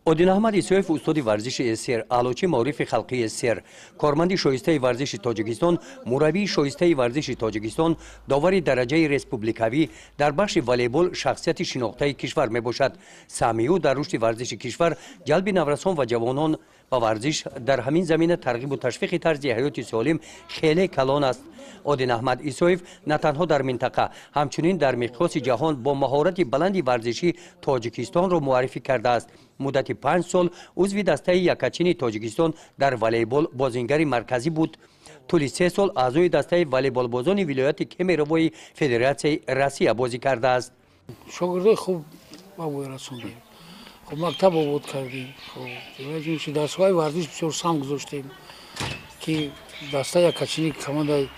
Одинаҳмад Исоев устоди варзиши СССР, аълочи маорифи халқии СССР, корманди шоистаи варзиши Тоҷикистон, мураббии шоистаи варзиши Тоҷикистон, довари дараҷаи республикавӣ дар бахши волейбол, шахсияти шинохтаи кишвар мебошад. Саҳми ӯ дар рушди варзиши кишвар, ҷалби наврасон ва ҷавонон ба варзиш, дар ҳамин замина тарғибу ташвиқи тарзи ҳаёти солим хеле калон аст. Одинаҳмад Исоев на танҳо дар минтақа, ҳамчунин дар миқёси ҷаҳон бо маҳорати баланди варзишӣ Тоҷикистонро муаррифӣ кардааст. Муддати 5 сол узви дастаи якачини Тоҷикистон дар волейбол, бозингари марказӣ буд. Тӯли 3 сол аъзои дастаи волейболбозони вилояти Кемеровои Федератсияи Россия бозӣ кардааст. Шогирдои хуб ба воя расондем. Хуб, мактаб обод кардем. Хуб, дар соҳаи варзиш бисёр сам гузоштем, ки дастаи якачини командаи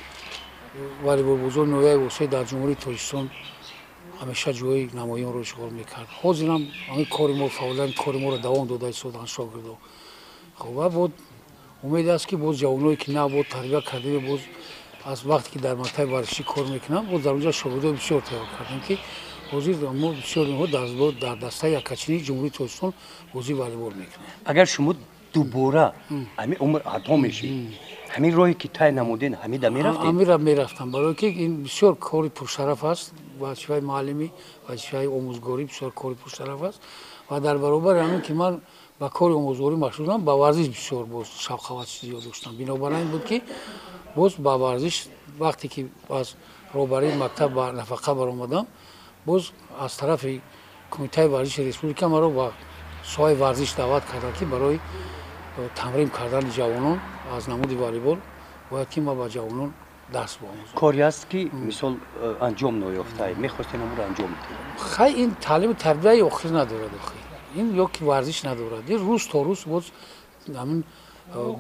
волейболбозони ноҳияи Восеъ дар Ҷумҳурии Тоҷикистон ҳамеша ҷои намоёнро ишғол мекард. Ҳозирам ҳамин кори мо, фаъолияти кори моро давом дода истоданд шогирдо. Хуб, ва бод умед аст, ки боз ҷавоное, ки нав бод тарбия кардем, боз аз вақте ки дар мактаби варзишӣ кор мекунам, боз дар онҷа шогирдои бисёр тайёр кардем, ки ҳозир мо бисёр инҳо дар дастаи якачинии Ҷумҳурии Тоҷикистон бозии волейбол мекунанд. Агар шумо дубора ҳамин умр ато мешид, ҳамин роҳе ки тай намуден, ҳамида мерафтед? Ҳамира мерафтам, барое ки ин бисёр кори пуршараф аст. Вазифаи муаллимӣ, вазифаи омӯзгорӣ бисёр кори пуршараф аст. Ва дар баробари ҳамин ки ман ба кори омӯзгорӣ машғулам, ба варзиш бисёр боз шавқават зиёд доштам. Бинобар ин буд, ки боз ба варзиш, вақте ки аз роҳбарии мактаб ба нафақа баромадам, боз аз тарафи Кумитаи варзиши республика маро ба соҳаи варзиш даъват карданд, ки барои тамрин кардани ҷавонон аз намуди волейбол бояд ки ма ба ҷавонон дарс биомӯзам. Коре аст, ки мисол анҷом ноёфта, мехостем амро анҷом диҳем. Хай, ин таълиму тарбияи охир надорад, охир ин ё ки варзиш надорад. Ин рӯз то рӯз боз ҳамин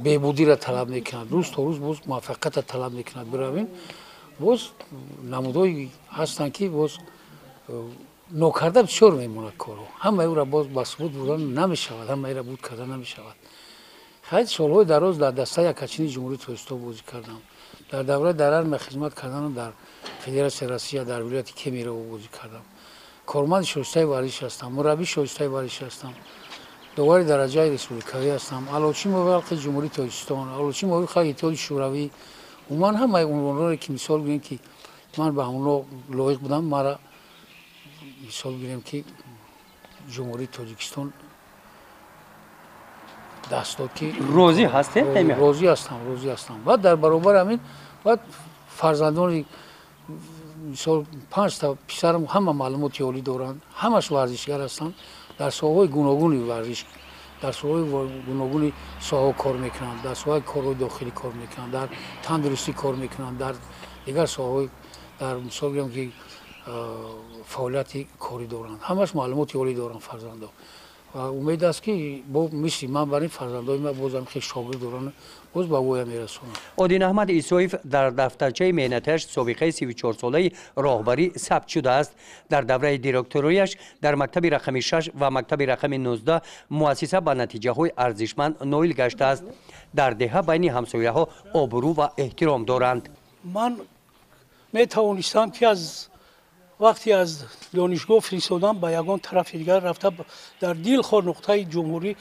беҳбудиро талаб мекунад, рӯз то рӯз боз муваффақиятро талаб мекунад. Биравем, боз намудҳое ҳастанд, ки боз нокарда бисёр мемонад корҳо. Ҳамаи ӯро боз ба субут бурдан намешавад, ҳамаиро буд карда намешавад. Хай, солҳои дароз дар дастаи якачини Ҷумҳурии Тоҷикистон бозӣ кардам. Дар давраи дар армия хизмат карданам дар Федератсияи Россия, дар вилояти Кемерово бозӣ кардам. Корманди шоистаи варзиш ҳастам, мураббии шоистаи варзиш ҳастам, довари дараҷаи республикавӣ ҳастам, аълочи халқи Ҷумҳурии Тоҷикистон, аълочи халқи Иттиҳоди Шӯравӣ. Умуман, ҳамаи унвонҳое, ки мисол гӯем, ки ман ба ҳамонҳо лоиқ будам, мара мисол гирем, ки Ҷумҳурии Тоҷикистон даст дод, ки Розӣ ҳастед? Розӣ ҳастам, розӣ ҳастам. Баъд дар баробари ҳамин баъд фарзандони, мисол, панҷта писарам ҳама маълумоти олӣ доранд, ҳамаш варзишгар ҳастанд, дар соҳаҳои гуногуни варзиш, дар соҳаҳои гуногуни соҳаҳо кор мекунанд, дар соҳаи корҳои дохилӣ кор мекунанд, дар тандурустӣ кор мекунанд, дар дигар соҳаҳои, дар мисол гирем, ки фаъолияти корӣ доранд. Ҳамаш маълумоти олӣ доранд фарзандо. Ва умед аст, ки бо мисли ман бар ин фарзандои ман бозам хел шогирд доранд, боз ба воя мерасонанд. Одинаҳмад Исоев дар дафтарчаи меҳнатиаш собиқаи 34-солаи роҳбарӣ сабт шудааст. Дар давраи директорияш дар мактаби рақами 6 ва мактаби рақами 19 муассиса ба натиҷаҳои арзишманд ноил гаштааст. Дар деҳа байни ҳамсояҳо обрӯ ва эҳтиром доранд. Ман метавонистам, ки аз вақте аз донишгоҳ фиристодам, ба ягон тарафи дигар рафта, дар дилхоҳ нуқтаи ҷумҳурӣ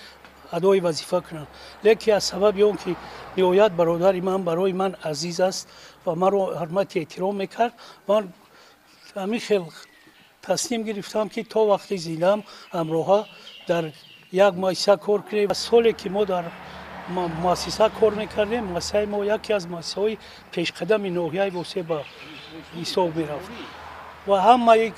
адои вазифа кунам, лекин аз сабаби он ки ниҳоят бародари ман барои ман азиз аст ва маро ҳурмати эҳтиром мекард, ман ҳамин хел тасмим гирифтам, ки то вақти зиндаам ҳамроҳа дар як муассиса кор кунем. Соле ки мо дар муассиса кор мекардем, муассисаи мо яке аз муассисаҳои пешқадами ноҳияи Восеъ ба ҳисоб мерафт ва ҳамаи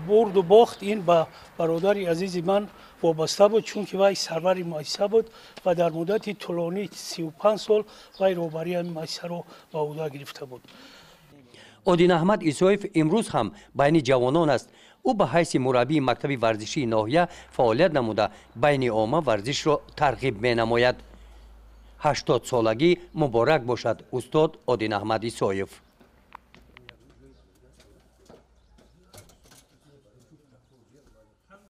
бурду бохт ин ба бародари азизи ман вобаста буд, чунки вай сарвари муассиса буд ва дар муддати тӯлонии 35 сол вай роҳбарии ҳамин муассисаро ба ӯҳда гирифта буд. Одинаҳмад Исоев имрӯз ҳам байни ҷавонон аст. Ӯ ба ҳайси мураббии мактаби варзишии ноҳия фаъолият намуда, байни омма варзишро тарғиб менамояд. 80-солагӣ муборак бошад, устод Одинаҳмад Исоев!